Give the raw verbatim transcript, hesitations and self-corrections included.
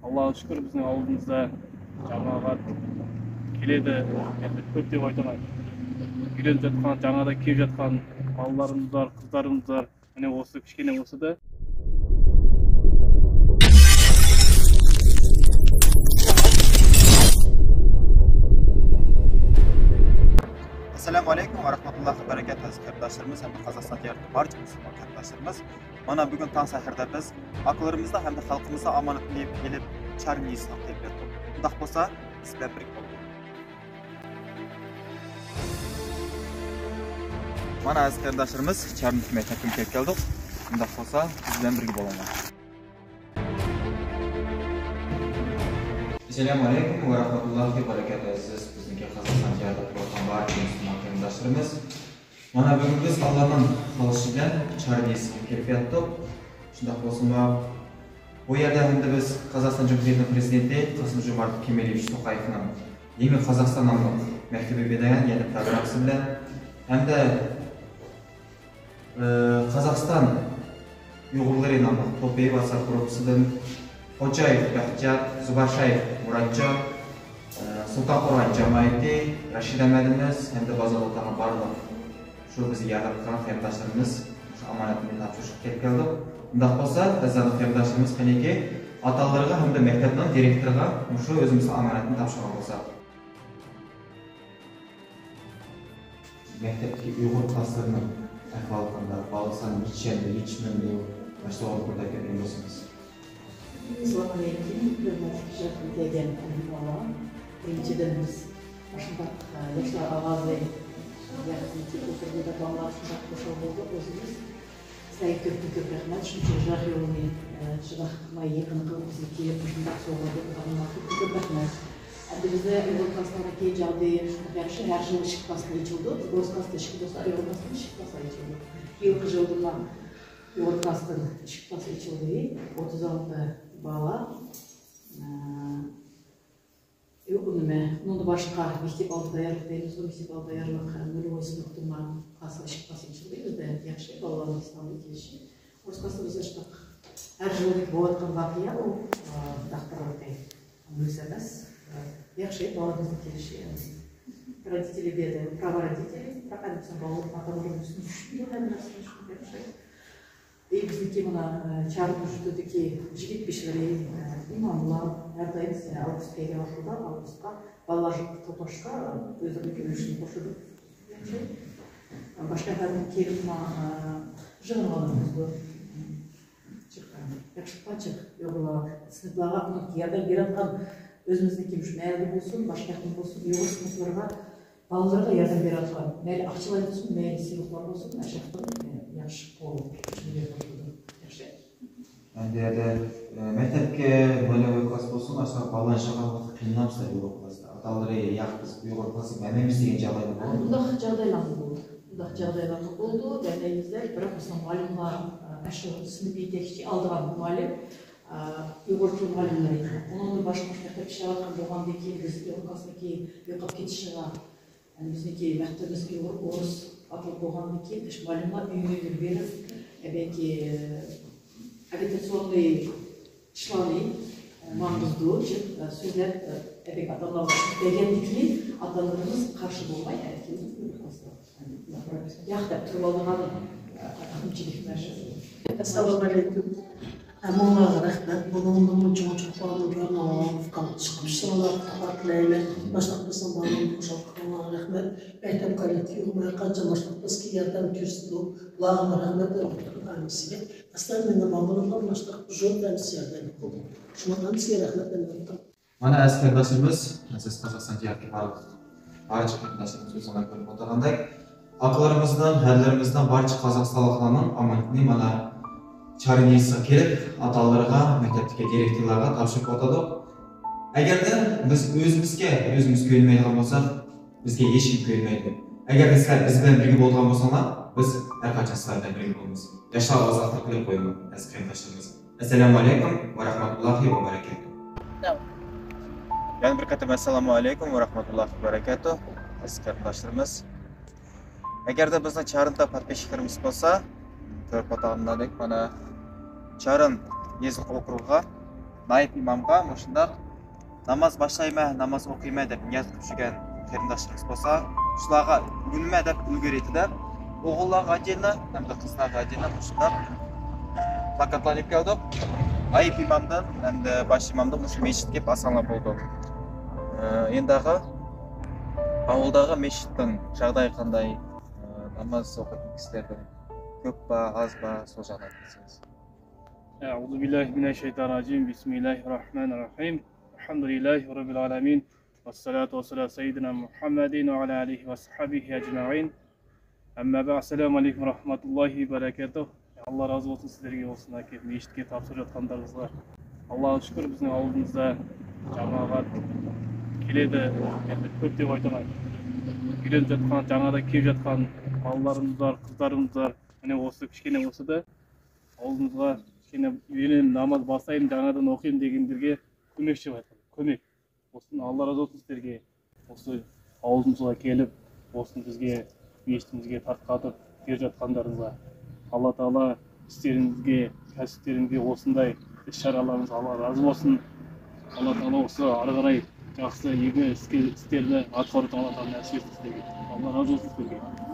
Allohga shukr, bizning oldimizda jamoat keledi. Endi ko'p deb aytaman. Uylanib yotgan, jamoada kelib yotgan bolalarimiz bor, qizlarimiz bor. Mine, o'sib, kichkina o'sidi. Assalomu alaykum va rahmatullohi va barakatuh, aziz qarindoshlarimiz hamda Qozog'iston diyorining barcha musulmon qarindoshlarimiz. Mana, bugun tong saharda biz akalarimizni hamda xalqimizni omonatini ilib Charm yeyishga kelib berdik. Undoq bo'lsa, biz bilan birga bo'ling. Mana, aziz qarindoshlarimiz, Charm maktabimizga kelib keldik. Undoq bo'lsa, biz bilan birga bo'linglar. Assalomu alaykum va rahmatullohi va barakatuh, aziz bizniki Qozog'iston diyorida turgan barcha musulmon qarindoshlarimiz. Mana, bugun biz Allohning xohishi bilan Charm yeyishga kelib yetdik. Shundoq bo'lsa, bu yerda hamda biz Qozog'iston Jumhuriyatining Prezidenti Qasım-Jomart Kemalievich Toqayevning Yangi Qozog'iston nomli maktabi binoyi, ya'ni programmasi bilan hamda, e, Qozog'iston uyg'urlari nomli to'pi WhatsApp gruppasidan Xo'jayev Baxtiyor, Zubarshayev Murodjon, e, Sultonqo'rg'on jamoati, Rashid Ahmadimiz hamda bozorda o'tirgan barliq shu bizga yordam qilgan qarindoshlarimiz shu omonatni topshirishga kelib keldik. Undoq bo'lsa, aziz qarindoshlarimiz, qaniki otalariga hamda maktabning direktoriga shu o'zimizni omonatni topshirgan bo'lsak. Maktabdagi uyg'ur klaslarining ahvoli qanday? Bala soni yetishadimi, yetishmaymi? Mana shu to'g'rida bir gapirgan bo'lsangiz. Assalomu alaykum, hurmatli sharafga kelgan ota-onalar. Birinchidan, biz mana shunday, e, yoshlar ovozi yaqinda o'tirganda bolalar shunday xursand bo'ldi. O'zimiz sizlarga ko'pdan ko'p rahmat, shuncha uzoq yo'lni, e, juda qilmay, yaqin qilib bizga kelib shunday sovg'a bergan odamlarga ko'p ko'p rahmat. Endi bizda uyg'ur klaslariga kelgan joyda shunday yaxshi, har yil ishik klaslar ochildi. O'z klasda ishik bo'lsa, uyg'ur klasda ishik klaslar ochildi. Yilqi yildan uyg'ur klasdan ishik klas ochildi. O'ttiz olti bala. E, Yo'q, nima, undan boshqa maktab oldi tayyorlik deymiz, maktab oldi tayyorlik, нулевой sinfdan класс, ishik класс ochildi bizda. Yaxshi, bolalarning Islomga kelishi. O'z klassda bizda shunaqa har yildagi bo'layotgan voqea u, taqdirlarga mos emas. Yaxshi, bolalarning kelishi, родители berdi, право родителей, faqat inson bolalar ota-onalar uchun tushunadi hamma narsani, shunday o'xshaydi. ئى، بىزنىڭكى مانا، ئى، چارمىش يۇرتىدىكى يىگىت بېشىلىرى، ئى، ئىماملار ھەر دائىم، ئى، ئاۋغۇست كەلگەن ۋاقتىدا، ئاۋغۇستقا بالىلار يىغىپ توپلاشقا، ئى، ئۆزلىرىنىڭكى ئۈلۈشىنى قوشىدۇ. ياخشى. باشقا يەردىن كېلىپ، ما، ئى، يىغىنغا بولىدۇ. ياخشى، قانچە يۇقىرى سىنىپلارغا ياردەم بېرىۋاتقان ئۆزىمىزنىڭكى مۇشۇ مەھەللىدە بولسۇن، باشقا ياقتىن بولسۇن، ئۇيغۇر سىنىپلىرىغا بالىلارغا ياردەم بېرىۋاتقان، مەيلى ئاقچىلار بولسۇن، مەيلى سىيلىقلار بولسۇن، ئاشۇ ياقتىن، ئە، ياخشى قول ياخشى. ئەمدى يەردە، ئە، مەكتەپكە нулевой класс بولسۇن، ئاشۇنداق بالىلار ئىشلەتكەن ۋاقىتتا قىينىلامسىلەر ئۇيغۇر كلاستا؟ ئاتا-ئانىلىرى ياق، بىز ئۇيغۇر كلاسى بەرمەيمىز دېگەن جاغدايلار بولىدۇ. بۇنداق جاغدايلارمۇ بولىدۇ. بۇنداق جاغدايلارمۇ بولىدۇ، بەرمەيمىزلەر. بىراق بىزنىڭ مۇئەللىملەر، ئە، ئاشۇ سىنىپ يېتەكچى ئالىدىغان مۇئەللىم، ئە، ئۇيغۇر تىل مۇئەللىملىرى. ئۇنىڭدىن باشقا مۇشۇ مەكتەپتە ئىشلەۋاتقان بولغاندىن كېيىن بىز ئۇيغۇر كلاسىنىڭكى يوقاپ كېتىشىغا، يەنى بىزنىڭكى مەكتىپىمىز ئۇيغۇر، ئورۇس ئاتىلىپ بولغاندىن كېيىن، ئاشۇ مۇئەللىملەر ئۆيمۇ ئۆيگە بېرىپ، ئەبەكى، ئاگىتاتسىيوننىي ئىشلارنى، ئە، ماڭغۇزىدۇ، جىق، ئە، سۆزلەپ، ئە، ئەبەك ئاتا-ئانىلارغا چۈشۈرۈپ بەرگەندىن كېيىن، ئاتا-ئانىلىرىمىز قارشى بولماي، ئەركىن ياق دەپ تۇرۇۋالىدىغان، ئە، كەمچىلىكلەر. ئەسسالامۇ ئەلەيكۇم. ھەممىڭلارغا رەھمەت. بۇنىڭدىنمۇ چوڭ چوققانلىق يولىنىڭ ئالدىغا چىقىپ، شۇڭلارغا تاقا تىلەيمەن. باشلىق بىزنىڭ بالىلىرىنى خۇشال قىلغانلارغا رەھمەت. مەكتەپ كوللېكتىپىغا ھەر قانچە باشلىق بىزگە ياردەم كۆرسىتىدۇ، بۇلارغا رەھمەت دەپ ئۆتۈپ ھەممىسىگە. ئەسلىدە مېنىڭ بالىلىرىمغا باشلىق زور ھەممىسى ياردەم قىلدى. شۇڭا ھەممىسىگە رەھمەت دەپ ئۆتتۈم. مانا ئەزىز قېرىنداشلىرىمىز، سىز قازاقىستان دىيارىدىكى بارلىق بارچە قېرىنداشلىرىمىز ئۆزۈڭلار كۆرۈپ ئولتۇرغاندەك، ئاكىلىرىمىزنىڭ، ھەدىلىرىمىزنىڭ، بارچە قازاقىستانلىقلارنىڭ ئامانىتىنى مانا چارىنىسقا كېلىپ، ئاتا-ئانىلىرىغا، مەكتەپتىكى دىرېكتورلارغا تاپشۇرۇپ ئاتىدۇق. ئەگەردە بىز ئۆزىمىزگە ئۆزىمىز كۆيۈنمەيدىغان بولساق، بىزگە ھېچكىم كۆيۈنمەيدۇ. ئەگەردە سىلەر بىز بىلەن بىرگە بولىدىغان بولساڭلار، بىز ھەر قاچان سىلەر بىلەن بىرگە بولىمىز. ياشلار ئازادلىق بىلەن قويۇڭلار، ئەزىز قېرىنداشلىرىمىز. ئەسسالامۇ ئەلەيكۇم ۋە رەھمەتۇللاھى ۋە بەرەكاتۇھ. يەنە بىر قېتىم ئەسسالامۇ ئەلەيكۇم ۋە رەھمەتۇللاھى ۋە بەرەكاتۇھ. ئەزىز قېرىنداشلىرىمىز، ئەگەردە بىزنىڭ چارىندا پاتپىشىكلىرىمىز بولسا، كۆرۈپ ئاتقانلاردەك مانا چارىن يېزىلىق ئوكرۇگىغا نائىب ئىمامغا مۇشۇنداق ناماز باشلايمەن، ناماز ئوقۇيمەن دەپ نىيەت قىلىپ يۈرگەن قېرىنداشلىرىمىز بولسا، شۇلارغا ئۈنمە دەپ ئۈلگە رېتىدە ئوغۇللارغا ئاتىنى ھەمدە قىزلارغا ئاتىنى مۇشۇنداق پلاكاتلارنى ئېلىپ كەلدۇق. نائىب ئىمامدىن ھەمدە باش ئىمامدىن مۇشۇ مەسچىتكە كېلىپ ئالساڭلار بولىدۇ. ئە، ئەمدى ئاۋۇلداغا مەسچىتنىڭ جاغدايى قانداق؟ ئە، ناماز ئوقۇيدىغان كىشىلەردىن كۆپ با، ئاز با، سوزاڭلار دېسىڭىز. أعوذ بالله من الشيطان الرجيم. بسم الله الرحمن الرحيم. الحمد لله رب العالمين. والصلاة والسلام على سيدنا محمد وعلى آله وصحبه أجمعين. أما بعد. السلام عليكم ورحمة الله وبركاته. ئاللا رازى بولسۇن سىزلەرگە بولسۇن، ئاكا، مەسچىتكە تاپشۇرۇۋاتقانلىرىڭىزغا. ئاللاغا شۈكۈر، بىزنىڭ ئاۋۇلىمىزدا جامائەت كېلىدۇ. ئەمدى كۆپ دەپ ئېيتالمايمەن. ئۆيلىنىپ ياتقان، جاڭادا كېلىپ ياتقان بالىلىرىمىز بار، قىزلىرىمىز بار. مانا ئوسۇ كىچىككىنە بولسىدا ئاۋۇلىمىزغا كىچىككىنە ئۆيلىنىپ ناماز باسايمۇ، جاڭادىن ئوقۇيمۇ دېگەنلەرگە كۆمەكچى بولۇۋاتىدۇ. كۆمەك بولسۇن، ئاللا رازى بولسۇن سىزلەرگە. ئوسۇ ئاۋۇلىمىزغا كېلىپ، ئوسۇ بىزگە مەسچىتىمىزگە تارقىتىپ بېرىۋاتقانلىرىڭىزغا، ئاللا تائالا ئىستىرىڭىزگە، كەسىپ ئىستىرىڭىزگە ئوسۇنداي ئىش-چارىلىرىڭىزغا ئاللا رازى بولسۇن. ئاللا تائالا ئوسۇ ئارىغىراي ياخشى يېڭى ئىستىرنى ئاتقۇرۇپ ئاللا تائالا نەسىپ ئەتسۇن سىزلەرگە. ئاللا رازى بولسۇن سىزلەرگە.